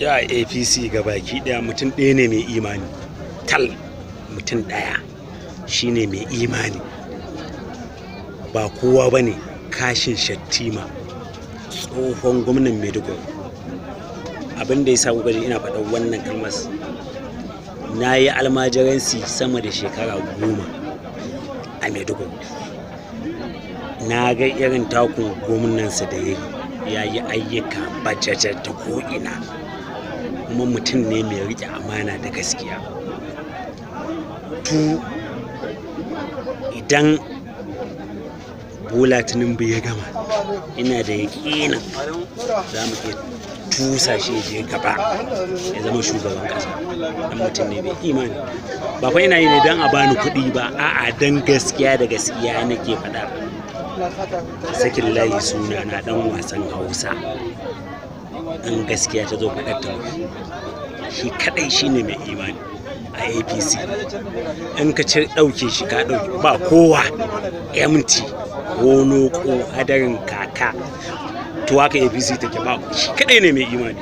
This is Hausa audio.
Ya APC ga baki daya, mutum ɗaya ne mai imani tal, mutum ɗaya shine mai imani, ba kowa ba ne, Kashim Shettima, tsohon gwamnan Maiduguri. Abin da ya sa kuka ji ina faɗan wannan kalmar, na yi almajiranci sama da shekara 10 a Maiduguri. Na ga irin takun gwamnansa da ya yi, ya yi ayyuka bajajar ta ko'ina, kuma mutum ne mai riƙe amana da gaskiya. To, idan Bola Tinubu ya gama, ina da yaƙinin za mu iya tusa shi ya je gaba ya zama shugaban ƙasa, dan mutum ne mai imani. Ba fa ina yi ne don a bani kuɗi ba, a'a, don gaskiya da gaskiya nake faɗa. Sakin layi, suna na dan wasan Hausa. In gaskiya ta zo, faɗar ta shi kadai shine mai imani a APC. In ka ci ɗauke shi, ka ɗauke ba kowa, empty ko hadarin kaka. To, haka APC take, ba shi kadai ne mai imani.